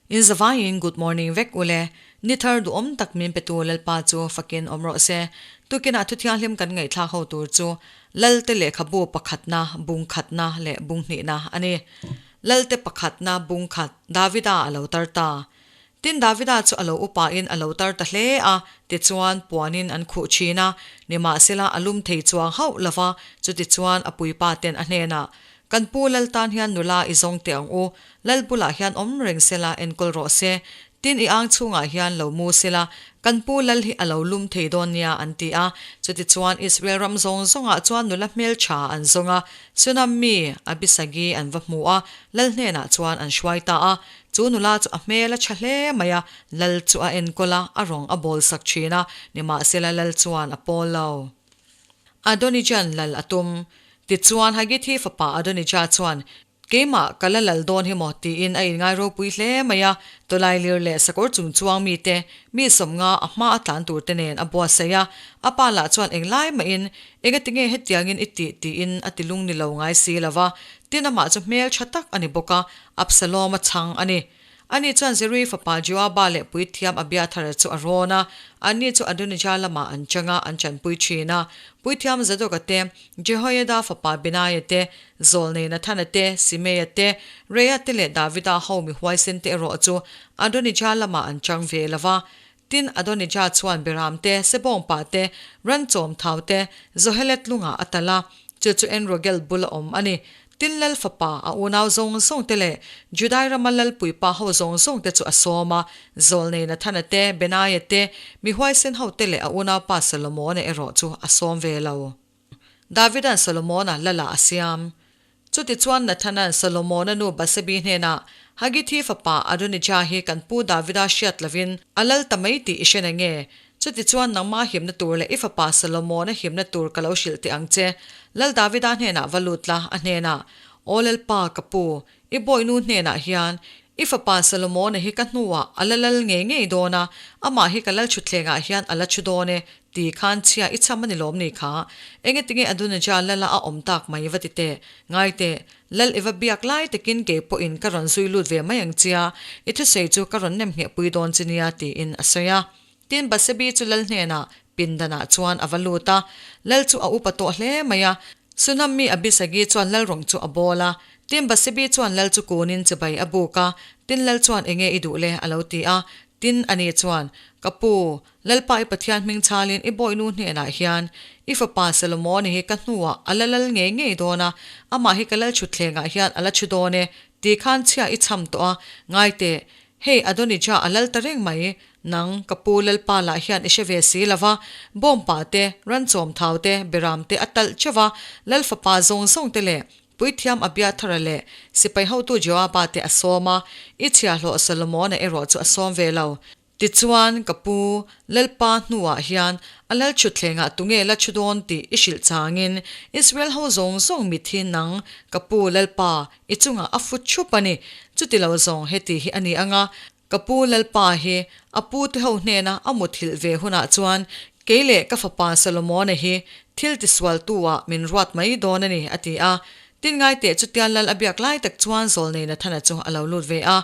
In zavaiin good morning vek ule. Ni thar duhawm tak min petu Lalpa chu fakin awm rawh se. Tukinah thu thianghlim kan ngaihthlak ho tur chu Lalte lehkhabu pakhatna, bung khatna leh bung hnihna a ni. Lalte pakhatna bung khat Davida a lo tar ta. Tin Davida chu a lo upain a lo tar ta hle a, tichuan puanin an khuh thin a, nimahsela a lum thei chuang hauh lo va, chutichuan a puipa ten a hnenah, Kan pu Lal tan hian nula i zawng teh ang u, Lal bulah hian awm reng sela enkawl rawh se, tin i ang chhungah hian lo mu sela, kan pu Lal hi a lo lum thei dawn nia an ti a. Chutichuan Israel ram zawng zawngah chuan nula hmeltha an zawng a, Sunam mi Abisagi an va hmu a, Lal hnenah chuan an hruai ta a. Chu nula chu a hmel a tha hle mai a, Lal chu a enkawl a, a rawng a bawl sak thin a, nimahsela Lal chuan a pawl lo. Adonijan lal a tum. Tichuan Hagithi fapa Adonija chuan, Keimah ka la lal dawn hi maw? tiin a inngai ropui hle mai a, tawlai lir leh sakawr chung chuang mite, mi 50 a hma a tlan tur te nen a buatsaih a. A pa lah chuan englai mahin, Engatinge hetiangin i tih? tiin a ti lung ni lo ngai si lo va. Tin amah chu hmel tha tak a ni bawk a, Absalom a chhang a ni. Ani chuan Zerui fapa Joaba leh puithiam Abiathara chu a rawn a, anni chu Adonijah lamah an chang a, an chanpui thin a. Puithiam Zadoka te, Jehoiada fapa Benaia te, Zawlnei Nathana te, Simeia te, Reia te leh Davida ho mi huaisen te erawh chu Adonijah lamah an chang ve lo va. Tin, Adonijah chuan Beram te, Sebawngpa te, Ranchawm thau te, Zohelet lungah a talh a, chu chu En-rogel bula awm a ni. Tin, lal fapa, a unau zawng zawng te leh Judai rama lal puipa ho zawng zawng te chu a sawm a, Zawlnei Nathana te, Benaia te, mi huaisen ho te leh a unaupa Solomona erawh chu a sawm ve lo. Davida'n Solomona lala a siam. Chutichuan Nathana'n Solomona nu Basebi hnenah, Hagithi fapa Adonijah hi kan pu Davida hriat lovin a lal ta mai tih i hre na nge? Chutichuan nangma himna tur leh i fapa Solomona himna tur ka lo hrilh teh ang che. Lal Davida hnenah va lut la, a hnenah, Aw Lalpa, ka pu, i bawihnu hnenah hian i fapa Solomona hi ka hnuah a la lal ngei ngei dawn a, amah hi ka lal thutthlengah hian a la thu dawn e, ti khan chhia i cham a ni lawm ni kha? Engetinge Adonijah lala a awm tak mai va ti teh? Ngai teh, Lal i va biak lai takin kei pawhin ka rawn zui lut ve mai ang chia, i thusawi chu ka rawn nem nghehpui dawn che nia, tiin a sawi a. Tin, Basebi chu Lal hnenah pindanah chuan a va lut a, Lal chu a upa tawh hle mai a. Sunam mi Abisagi chuan Lal rawng chu a bawl a. Tin, Basebi chuan Lal chu kunin chibai a buk a. Tin, Lal chuan enge i duh le? a lo ti a. Tin, ani chuan, Ka pu, Lalpa i Pathian hming chhalin i bawihnu hnenah hian i fapa Solomon-i hi ka hnuah a la lal ngei ngei dawn a, amah hi ka lal thutthlengah hian a la thu dawn e, ti khan chhia i chham tawh a, ngai teh, hei Adonijah a lal ta reng mai, nang, ka pu Lalpa lah hian i hre ve si lo va, bawmpa te, ranchawm thau te, beram te a talh teuh va, lal fapa zawng zawng te leh Puithiam Abiathara leh sipai hotu Joaba te a sawm a, i chhiahhlawh Solomona erawh chu a sawm ve lo. Tichuan, ka pu, Lalpa hnuah hian a lal thutthlengah tunge la thu dawn tih i hrilh changin Israel ho zawng zawng mit hi nang, ka pu, Lalpa, i chungah a fut thup a ni. Chuti lo zawng heti hi a ni ang a, ka pu, Lalpa hi a pu te ho hnena a muthilh ve hunah chuan kei leh ka fapa Solomona hi thil tisualtu-ah min ruat mai dawn a ni, a ti a. Tin ngaiteh chutia lal a biak lai tak chuan Zawlnei Nathana chu a lo lut ve a.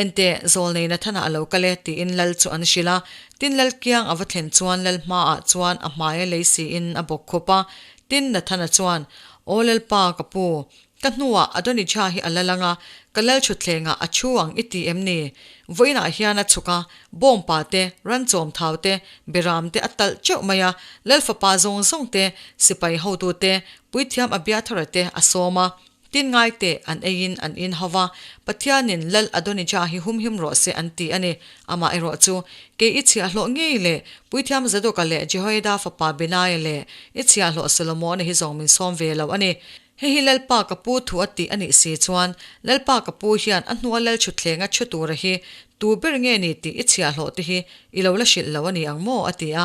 Enteh, Zawlnei Nathana a lo kal e, tiin lal chu an hrilh a. Tin lal kiang a va thlen chuan lal hmaah chuan a hmai a lei siin a bawk khup a. Tin Nathana chuan, Aw Lalpa, ka pu, ka hnuah Adonijah hi a lal ang a, ka lal thutthlengah a thu ang i ti em ni? Vawiinah hian a chhuk a, bawngpa te, ranchawm thau te, beram te a talh teuh mai a, lal fapa zawng zawng te, sipai hotu te, Puithiam Abiathara te a sawm a, tin ngai teh an eiin an in ho va, Pathianin Lal Adonijah hi humhim rawh se an ti a ni. Amah erawh chu, kei i chhiahhlawh ngei leh Puithiam Zadoka leh Jehoiada fapa Benaia leh i chhiahhlawh Solomona hi zawng min sawm ve lo a ni. Hei hi Lalpa ka pu thu a tih a nih si chuan, Lalpa ka pu hian a hnua Lal thutthleng a thu tura hi tu ber nge ni tih i chhiahhlawh te hi i lo la hrilh lo a ni ang maw? a ti a.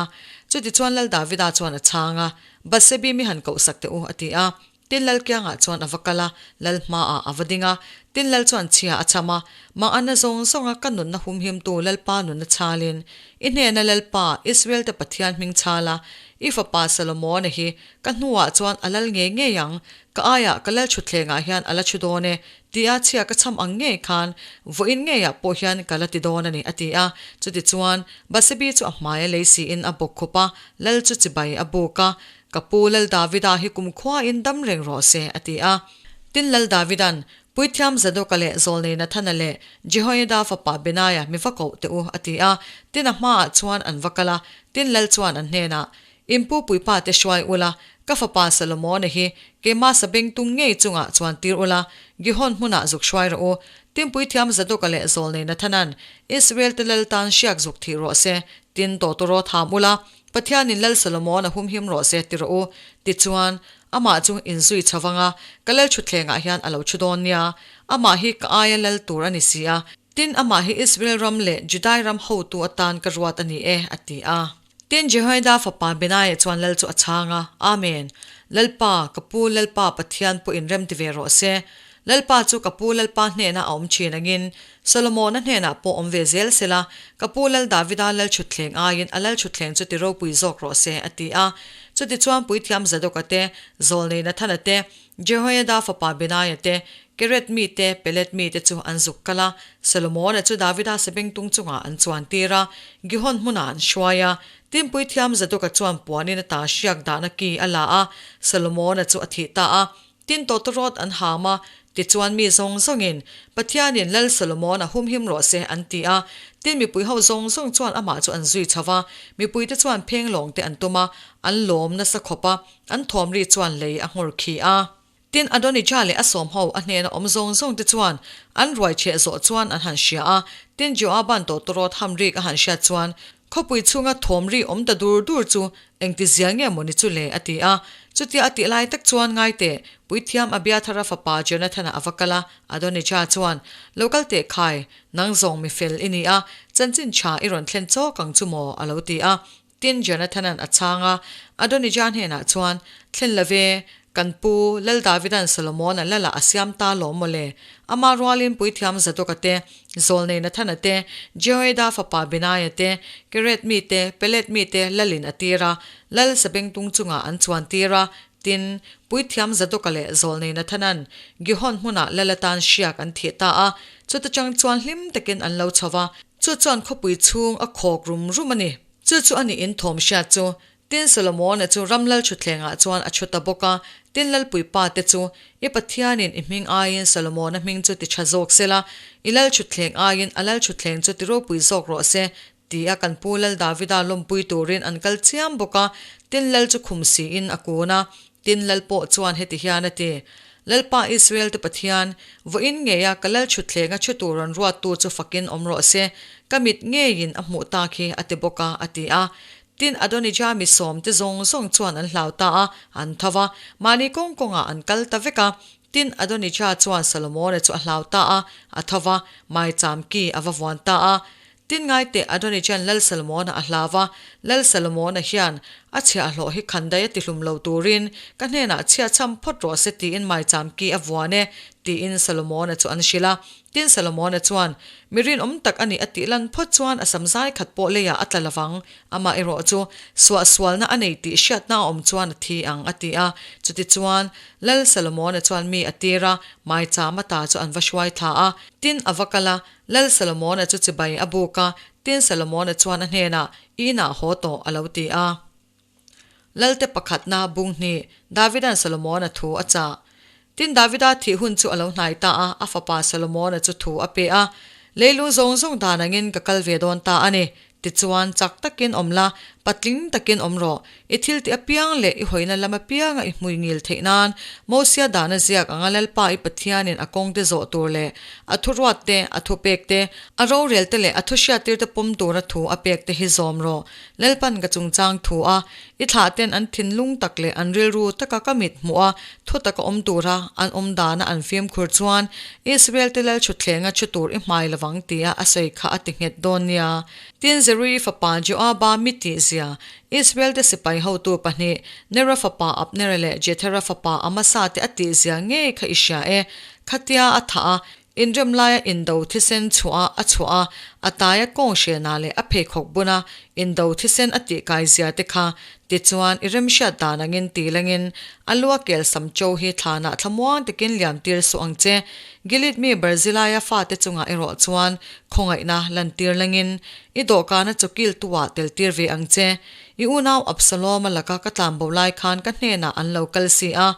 Chutichuan Lal Davida chuan a chhang a. Batsebi mi han koh sak teh u, a ti a. Tin Lal kiangah chuan a va kal a, Lal hmaah a va ding a. Tin Lal chuan chhia a cham a, Mangana zawng zawnga ka nunna humhimtu Lalpa nunna chhalin, i hnena Lalpa, Israel-te Pathian hming chhala, I fapa Solomona hi ka hnuah chuan a lal ngei ngei ang, ka aiah ka lal thutthlengah hian a la thu dawn e, tia chhia ka chham ang ngei khan vawiin ngeiah pawh hian ka la ti dawn a ni, a ti a. Chutichuan, Basebi chu a hmai a lei siin a bawk khup a, lal chu chibai a buk a, Ka pu Lal Davida hi kumkhuain dam reng rawh se, a ti a. Tin, Lal Davida'n, Puithiam Zadoka leh Zawlnei Nathana leh Jehoiada fapa Benaia mi va koh teh u, a ti a. Tin, a hmaah chuan an va kal a. Tin, Lal chuan an hnenah, In pu puipa te hruai ula, ka fapa Solomona hi keimah sabengtung ngei chungah chuan tir ula, Gihon hmunah zuk hruai rawh u. Tin, Puithiam Zadoka leh Zawlnei Nathana'n, Israel te Lal tan hriak zuk thih rawh se, tin, tawtawrawt ham ula, Pathianin Lal Solomon a humhim rawh se ti rawh u. Tichuan, amah chu inzui chho vang a, ka lal thutthlengah hian a lo thu dawn nia. Amah hi ka aia lal tur a ni si a. Tin, amah hi Israel ram leh Judai ram hotu atan ka ruat a ni e, a ti a. Tin, Jehoiada fapa Benaiah chuan lal chu a chhang a, Amen! Lalpa, ka pu Lalpa Pathian pawh inrem ti ve rawh se. Lalpa chu ka pu Lalpa hnenah a awm thin angin, Solomona hnenah pawh awm ve zel sela, ka pu Lal Davida lal thutthleng aiin a lal thutthleng chu ti ropui zawk rawh se, a ti a. Chutichuan puithiam Zadoka te, Zawlnei Nathana te, Jehoiada fapa Benaia te, Keret mi te, Pelet mi te chu an zuk kal a. Solomona chu Davida sabengtung chungah an chuan tir a, Gihon hmunah an hruai a. Tin, puithiam Zadoka chuan puanin ata hriak dahna ki a la a, Solomona chu a thih ta a. Tin tawtawrawt an ham a, tichuan mi zawng zawngin, Pathianin Lal Solomon a humhim rawh se, an ti a. Tin mipui ho zawng zawng chuan amah chu an zui chho va, mipuite chuan pheng lawng te an tum a, an lawm nasa khawp a, an thawm ri chuan lei a nghawr khi a. Tin Adonijah leh a sawm ho a hnena awm zawng zawng te chuan an ruai chheh zawh chuan an han hria a, tin Joaban tawtawrawt ham rik a han hriat chuan Khawpui chhunga thawm ri awm ta dur dur chu engti zia nge maw ni chu le? a ti a. Chutia a tih lai tak chuan ngai teh, Puithiam Abiathara fapa Jonathana a va kal a, Adonijah chuan, Lo kal teh khai, nang zawng mi fel i ni a, chanchin tha i rawn thlen chawk ang chu maw? a lo ti a. Tin, Jonathana'n a chhang a, Adonijah hnenah chuan, Thlen lo ve, Kan pu, Lal Davida'n Solomon-a lalah a siam ta lawm maw le? Ama rualin puithiam Zadoka te, Zawlnei Nathana te, Jehoiada fapa Benaia te, Keret mi te, Pelet mi te lalin a tir a, lal sabengtung chungah an chuan tir a. Tin, puithiam Zadoka leh Zawlnei Nathana'n Gihon hmunah lal atan hriak an thih ta a, chuta chang chuan hlim takin an lo chho va. Chu chuan khawpui chhung a khawk rum rum a ni. Chu chu a nih in thawm hriat chu Tin, Solomona chu ram lal thutthlengah chuan a thu ta bawk a. Tin, lalpuipa te chu, I Pathianin i hming aiin Solomona hming chu ti tha zawk se la, i lal thutthleng aiin a lal thutthleng chu ti ropui zawk rawh se, tia kan pu Lal Davida lawmpui turin an kal chiam bawk a. Tin, lal chu khum siin a kun a. Tin, lal pawh chuan heti hian a ti, Lalpa Israel te Pathian, vawiin ngeia ka lal thutthleng a thu tur rawn ruattu chu fakin awm rawh se, ka mit ngeiin a hmuh tak hi, a ti bawk a, a ti a. Tin, Adonijah mi sawmte zawng zawng chuan an hlau ta a, an tho va, mahni kawng kawngah an kal ta vek a. Tin, Adonijah chuan Solomona chu a hlau ta a, a tho va, maicham ki a va vuan ta a. Tin, ngaiteh, Adonija'n Lal Solomona a hlau va, Lal Solomona hian a chhiahhlawh hi khandai a tihlum lo turin ka hnenah chhiahchham phawt rawh se tiin maicham ki a vuan e, tiin Solomona chu an hrilh a. Tin, Solomona chuan, Mi rinawm tak a nih a tih lan phawt chuan a sam zai khat pawh leiah a tla lovang. Amah erawh chu suahsualna a nei tih hriatna a awm chuan a thi ang, a ti a. Chutichuan, Lal Solomona chuan mi a tir a, maicham ata chu an va hruai thla a. Tin, a va kal a, Lal Solomona chu chibai a buk a. Tin, Solomona chuan a hnenah, I inah haw tawh, a lo ti a. Lalte pakhatna bung hnih, Davida'n Solomona thu a chah. Tin, Davida thih hun chu a lo hnai ta a, a fapa Solomona chu thu a pe a, Leilung zawng zawng dan angin ka kal ve dawn ta a ni. Tichuan, chak takin awm la, patling takin awm rawh. I thil tih apiang leh i hawina lam apianga i hmui ngil theih nan, Mosia dahna ziak anga Lalpa i Pathianin a kawngte zawh tur leh a thuruat te, a thupek te, a rorel te leh a thuhriattir te pawm tura thu a pek te hi zawm rawh. Lalpan ka chungchang thu a, i thlah ten an thinlung tak leh an rilru taka ka mit hmuh a, thu taka awm tura an awm dana an fimkhur chuan Israel te lal thuthlenga thu tur i hmai lovang tia a sawi kha a ti nghet dawn nia. Tin, Zeruiah fapa Joaba mi tihzia, Israel te sipai hotu pahnih, Nera fapa Abnera leh Jethera fapa Amasa te a tihzia ngei kha i hria e. Khatia a thah a. Inrem laia indo thisen chhuah a chhuah a, a taia kawng hrenah leh a pheikhawk buna indo thisen a tihkai zia te kha tichuan i remhriat dan angin ti langin a lua kel sam cho hi thlanah thlamuang takin liam tir suh ang che. Gilead mi Barzilaia fate chungah erawh chuan khawngaihna lantir langin i dawhkana chawkil tuah tel tir ve ang che. I unau Absalom-a laka ka tlanbo lai khan ka hnenah an lo kal si a,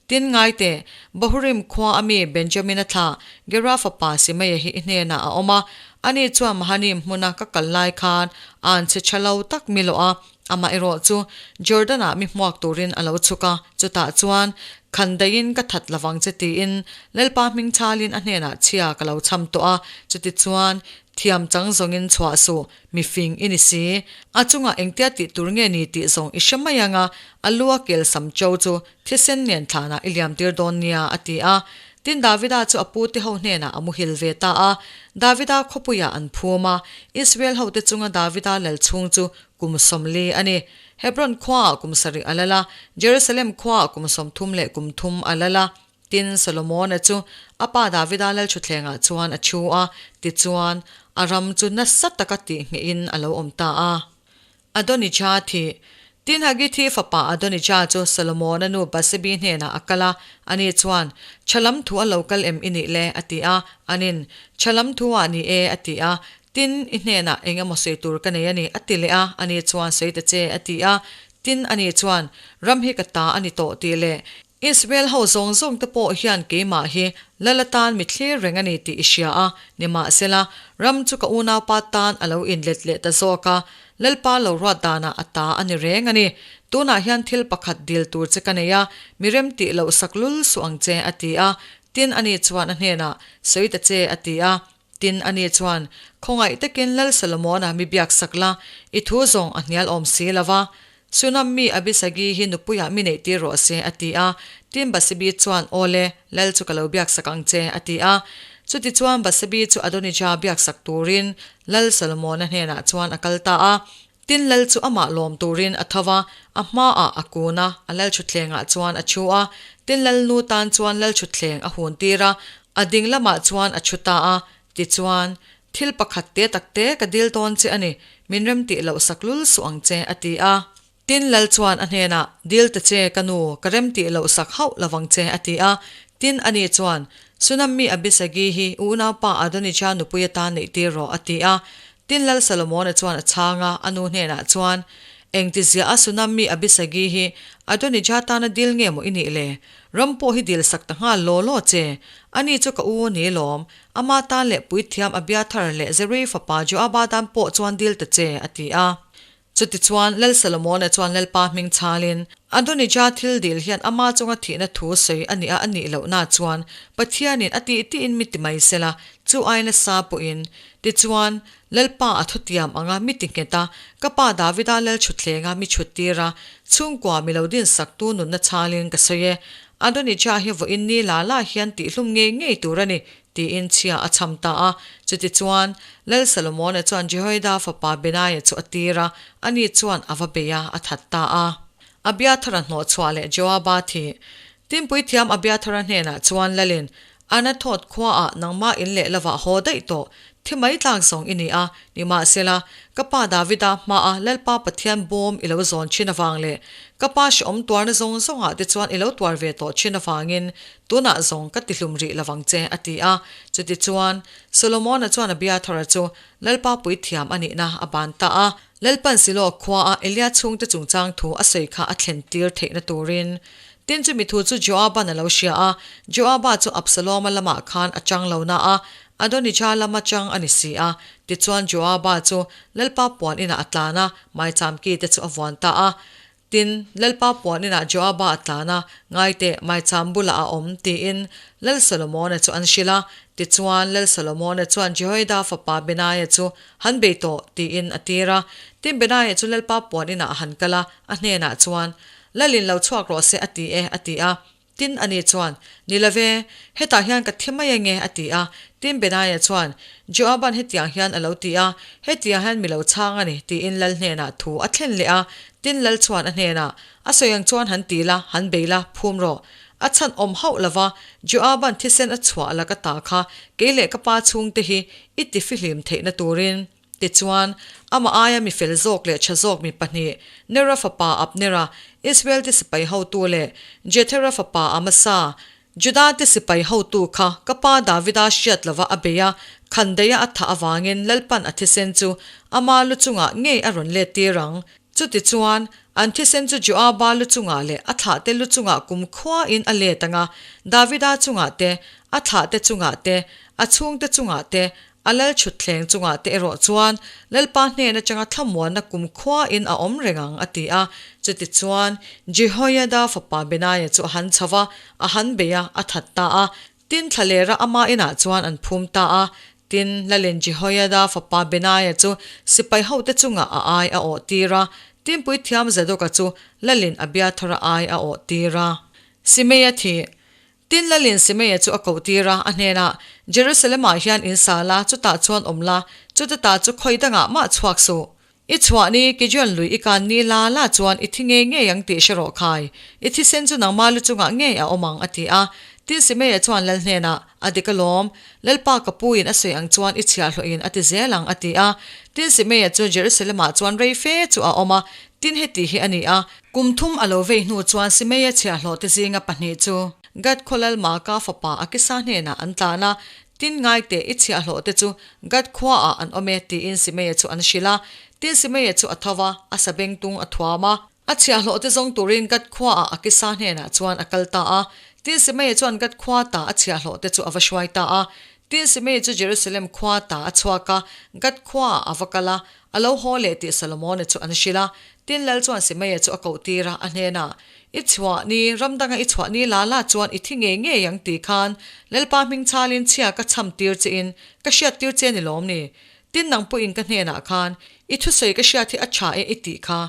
Tin ngai teh, Bahurim khua a mi Benjamina thlah Gera fapa Simeia hi i hnenah a awm a, ani chuan Mahanim hmuna ka kal lai khan an chhe tha lo tak mi lawh a, amah erawh chu Jordan-ah mi hmuak turin a lo chhuk a, chutah chuan khan daihin ka that lovang che tiin Lalpa hming chhalin a hnenah chhia ka lo chham tawh a, chutichuan thiam chang zawngin chhuah suh. Mi fing i ni si. A chungah engtia tih tur nge ni tih zawng i hre mai ang a, a lu a kel sam cho chu thisen nen thlanah i liam tir dawn nia, a ti a. Tin, Davida chu a pute ho hnenah a muhil ve ta a. Davida khawpuiah an phum a, Israel hote chunga Davida lal chhung chu kum 40 a ni. Hebron khuaah kum sarih a lal a, Jerusalem khuaah kum 30 leh kum thum a lal a. Tin, Solomona chu a pa Davida lalṭhutthlengah chuan a ṭhu a, tichuan, a ram chu nasa taka tihnghehin a lo awm ta a. Adonijah thih. Tin, Hagithi fapa Adonijah chu Solomona nu Basebi hnenah a kal a, ani chuan, Tha lam thu a lo kal em i nih le? a ti a. Anin, Tha lam thu ah ni e, a ti a. Tin, i hnenah eng emaw sawi tur ka nei a ni, a ti leh a. Ani chuan, Sawi ta che, a ti a. Tin, ani chuan, Ram hi ka ta a ni tawh tih leh, Israel ho zawng zawng te pawh hian keimah hi Lal atan mi thlir reng a ni tih i hria a, nimahsela, ram chu ka unaupa tan a lo inlet leh ta zawk a, Lalpa lo ruat danah a ta a ni reng a ni. Tunah hian thil pakhat dil tur che ka nei a, mi rem tih loh sak lul suh ang che, a ti a. Tin, ani chuan a hnenah, Sawi ta che, a ti a. Tin, ani chuan, Khawngaih takin Lal Solomona mi biak sak la, i thu zawng a hnial awm si lo va. Sunam mi Abisagi hi nupuiah mi neih tir rawh se, a ti a. Tin, Basebi chuan, Aw le, Lal chu ka lo biak sak ang che, a ti a. Chutichuan Basebi chu Adonija biak sak turin Lal Solomona hnenah chuan a kal ta a. Tin, Lal chu amah lawm turin a tho va, a hmaah a kun a, a lalthutthlengah chuan a thu a. Tin, Lal nu tan chuan lalthutthleng a hun tir a, a ding lamah chuan a thu ta a. Tichuan, Thil pakhat te tak te ka dil dawn che a ni, min remtih loh sak lul suh ang che, a ti a. Tin, Lal chuan a hnenah, Dil ta che, ka nu, ka remtih loh sak hauh lovang che, a ti a. Tin, ani chuan, Sunam mi Abisagi hi u unaupa Adonija nupui atan neih tir rawh, a ti a. Tin, Lal Salomona chuan a chhang a, a nu hnenah chuan, Engtizia a Sunam mi Abisagi hi Adonija tana dil nge maw i nih le? Ram pawh hi dil sak ta nghal law law che. Ani chu ka u ni lawm. Ama tan leh puithiam Abiathar leh Zeruiah fapa Joaba tan pawh chuan dil ta che, a ti a. Chutichuan, Lal Solomona chuan Lalpa hming chhalin, Adonija thil dil hian ama chunga thihna thu sawi a nih a a nih lohna chuan Pathianin a tih tiin mi ti mai sela, chu ai nasa pawhin. Tichuan, Lalpa a thutiam anga mi ti nghet a, ka pa Davida lal chhutthlenga mi chhut tir a, chhungkua mi lo dinsaktu nunna chhalin ka sawi e. Adonija hi vawiin ni la la hian tihhlum ngei ngei tur a ni, Tiin chhia a chham ta a. Chutichuan, Lal Solomona chuan Jehoiada fapa Benaia chu a tir a, ani chuan a va bei a, a that ta a. Abiathara hnawhchhuah leh Joaba thih. Tin, puithiam Abiathara hnenah chuan Lalin, Anathoth khuaah nangmah in leh lovah haw daih tawh, thi mai tlak zawng i ni a, nimahsela, ka pa Davida hmaa Lalpa Pathian bawm i lo zawn thin avang leh ka pa hrehawm tuarna zawng zawngah te chuan i lo tuar ve tawh thin avangin Tunah zawng ka tihlum rih lovang che, a ti a. Chutichuan, Solomona chuan Abiathara chu Lalpa puithiam a nihna a ban ta a. Lalpan Silo khuaa Elia chhungte chungchang thu a sawi kha a thlen tir theihna turin. Tin, chumi thu chu Joaban a lo hria a. Joaba chu Absaloma lamah khan a chang lo na a, Adonija lama chang a ni si a. Tichuan, Joaba chu Lalpa puan inah a tlan a, maicham ki te chu a vuan ta a. Tin, Lalpa puan inah Joaba a tlan a, Ngaiteh, maicham bulah a awm, tiin Lal Solomona chu an hrilh a. Tichuan, Lal Solomona chuan Jehoiada fapa Benaia chu, Han bei tawh, tiin a tir a. Tin, Benaia chu Lalpa puan inah a han kal a, a hnenah chuan, Lalin lo chhuak rawh se, a ti e, a ti a. Tin, ani chuan, Ni lo ve, hetah hian ka thi mai ange, a ti a. Tin, Benaia chuan, Joaban hetiang hian a lo ti a, hetiang hian mi lo chhang a ni, tiin lal hnenah thu a thlen leh a. Tin, lal chuan a hnenah, A sawi ang chuan han ti la, han bei la, phum rawh. A chhan awm hauh lova Joaban thisen a chhuah lak ata kha kei leh ka pa chhungte hi i tifihlim theihna turin. Tichuan, amah aia mi fel zawk leh tha zawk mi pahnih, Nera fapa Abnera, Israel-te sipai hotu leh Jethera fapa Amasa, Juda-te sipai hotu kha ka pa Davida hriat lova a bei a, khandaia a thah avangin Lalpan a thisen chu ama lu chungah ngei a rawn let tir ang. Chutichuan, an thisen chu Joaba lu chungah leh a thlahte lu chungah kumkhuain a let ang a, Davida chungah te, a thlahte chungah te, a chhungte chungah te, A lal thutthleng chungah te erawh chuan Lalpa hnen atanga thlamuanna kumkhuain a awm reng ang, a ti a. Chutichuan, Jehoiada fapa Benaia chu a han chho va, a han bei a, a that ta a. Tin, thlalera ama inah chuan an phum ta a. Tin, Lalin Jehoiada fapa Benaia chu sipai hote chungah a ai a awh tir a. Tin, puithiam Zadoka chu Lalin Abiathara ai a awh tir a. Simeia thih Tin, Lalin Simeia chu a koh tir a, a hnenah, Jerusalem-ah hian in sa la, chutah chuan awm la, chuta ta chu khawi dangah mah chhuak suh. I chhuah ni, Kijion lui i kan ni la la chuan i thi ngei ngei ang tih hre rawh khai. I thisen chu nangmah lu chungah ngei a awm ang, a ti a. Tin, Simeia chuan Lal hnenah, A dik alawm, Lalpa ka puin a sawi ang chuan i chhiahhlawhin a ti zel ang, a ti a. Tin, Simeia chu Jerusalem-ah chuan rei fe chu a awm a, tin heti hi a ni a, Kum thum a lo vei hnu chuan Simeia chhiahhlawhte zinga pahnih chu Gad khaw lal Maaka fapa Akisa hnenah an tlan a, Tin ngaite i chhiahhlawhte chu Gad khuaah an awm e, tiin Simeia chu an hrilh a. Tin Simeia chu a tho va, a sabengtung a thuam a. A chhiahhlawhte zawng turin Gad khuaah Akisa hnenah chuan a kal ta a. Tin Simeia chuan Gad khua ta a chhiahhlawhte chu a va hruai ta a. Tin Simeia chu Jerusalem khua ta a chhuak a, Gad khuaah a va kal a, a lo haw leh tih Solomona chu an hrilh a. Tin Lal chuan Simeia chu a koh tir a, a hnenah, I chhuah ni, ram danga i chhuah ni la la chuan i thi ngei ngei ang tih khan Lalpa hming chhalin chhia ka chham tir che in ka hriat tir che ni lawm ni? Tin nang pawhin ka hnenah khan i thusawi ka hriat hi a tha e i tih kha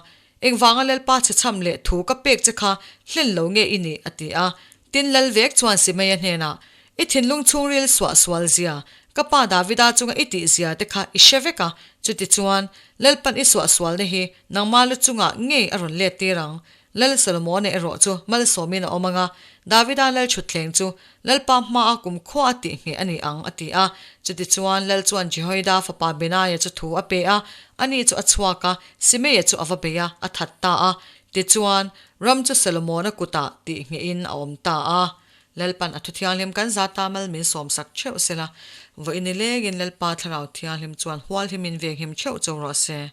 engvanga Lalpa chhe chham leh thu ka pek che kha hlen lo nge i nih? a ti a. Tin Lal vek chuan Simeia hnenah, I thinlung chhungril suah sual zia, ka pa Davida chunga i tih zia te kha i hre vek a, chutichuan, Lalpan i suah sualna hi nangmah lu chungah ngei a rawn let tir ang. Lal Solomone erawh chu malsawmin a awm ang a, Davida lal thutthleng chu Lalpa hmaa kumkhua a tih ngheh a ni ang, a ti a. Chutichuan, Lal chuan Jehoiada fapa Benaia chu thu a pe a, ani chu a chhuak a, Simeia chu a va bei a, a that ta a. Tichuan, ram chu Solomona kutah tih nghehin a awm ta a. Lalpan a thu thianghlim kan zata mal min sawmsak theuh sela, vawiin nilengin Lalpa Thlarau Thianghlim chuan hualhimin venghim theuh cho rawh se.